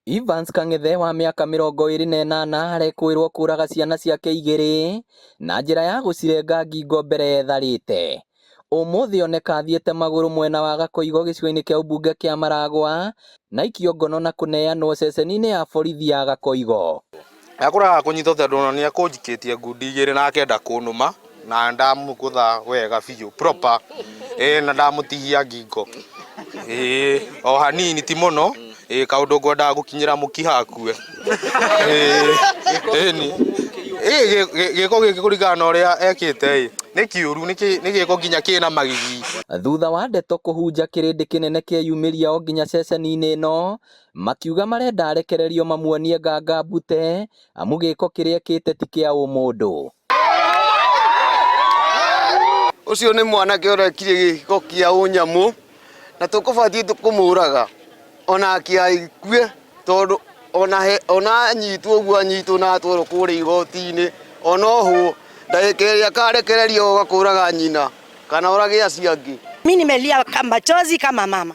Evans Kang'ethe wa mĩaka 28 arekũĩrwo kũraga ciana ciake igĩrĩ na njĩra ya gũcirenga ngingo mbere etharĩte. Ũmũthĩ oneka athiĩte magũrũ mwena wa Gakoigo gĩcigo-inĩ kĩa ũmbunge kĩa Maragwa na aikio ngono na kũneanwo ceceni-inĩ ya borithi ya Gakoigo. Akũraga kũnyitwo tondũ ona nĩ akũnjikĩtie ngundi igĩrĩ na akenda kũnũma na ndamũgũtha wega biũ proper ĩĩ na ndamũtihia ngingo ĩĩ o hanini ti mũno ĩĩ kaũndũ ngwendaga gũkinyĩra mũkiha akue ĩĩ ĩni ĩĩ gĩko gĩkĩ kũringana na ũrĩa ekĩte ĩ nĩ kĩũru nĩ gĩko nginya kĩna magigi. Thutha wa ndeto kũhunja kĩrĩndĩ kĩnene kĩeyumĩria o nginya ceceni-inĩ ĩno Makiuga marenda arekererio mamuonie nganga mbute amu gĩko kĩrĩa ekĩte ti kĩa ũmũndũ. Ũcio nĩ mwanake ũrekire gĩko kĩa ũnyamũ na tũkũbatiĩ kũmũraga onake akue tondũ ona anyitwo ũguo anyitwo na atwarwo kũrĩa igoti-inĩ ona ohwo ndagĩka ĩrĩa akarekererio oka kũraga nyina kana orage acio angĩ. Mimi nimelia machozi kama mama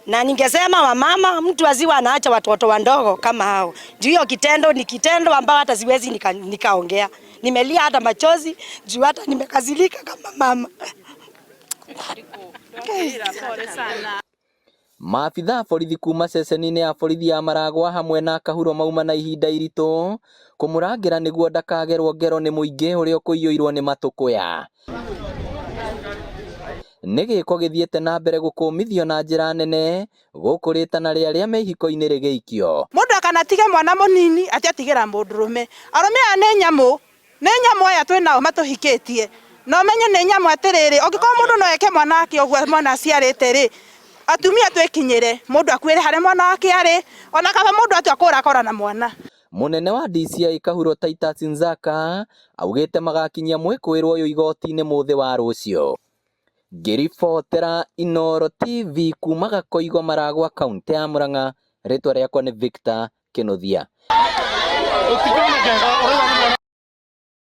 na ningesema wamama, mtu asiwe anaacha watoto wandogo kama hao. Juu hiyo kitendo ni kitendo ambao hata siwezi nikaongea. Nimelia hata machozi juu hata nimekasirika kama mama. Maabitha a borithi kuma ceceni-inĩ ya borithi ya Maragwa hamwe na Kahuro mauma na ihinda iritũ kũmũrangĩra nĩguo ndakagerwo ngero nĩ mũingĩ ũrĩa ũkũiyũirwo nĩ matũkũya. Nĩ gĩko gĩthiĩte na mbere gũkũmithio na njĩra nene gũkũ rĩtana rĩa arĩa me ihiko-inĩ rĩgĩikio. Mũndũ akanatige mwana mũnini atĩ atigĩra mũndũrũme. Arũme aya nĩ nyamũ, nĩ nyamũ aya twĩ nao matũhikĩtie. Na ũmenye nĩ nyamũ atĩrĩrĩ, ũngĩkorwo mũndũ no eke mwana wake ũguo mwana aciarĩte rĩ, atumia twĩkinyĩre, mũndũ akuĩre harĩa mwana wake arĩ, ona kaba mũndũ atua kũra akora na mwana. Mũnene wa DCI Kahuro Titus Nzaka augĩte magakinyia mwĩkũĩrwo ũyũ igoti-inĩ mũthĩ wa rũciũ. Ngĩribotera Inooro TV kuma Gakoigo Maragwa kauntĩ ya Murang'a, rĩtwa rĩakwa nĩ Victor Kĩnuthia.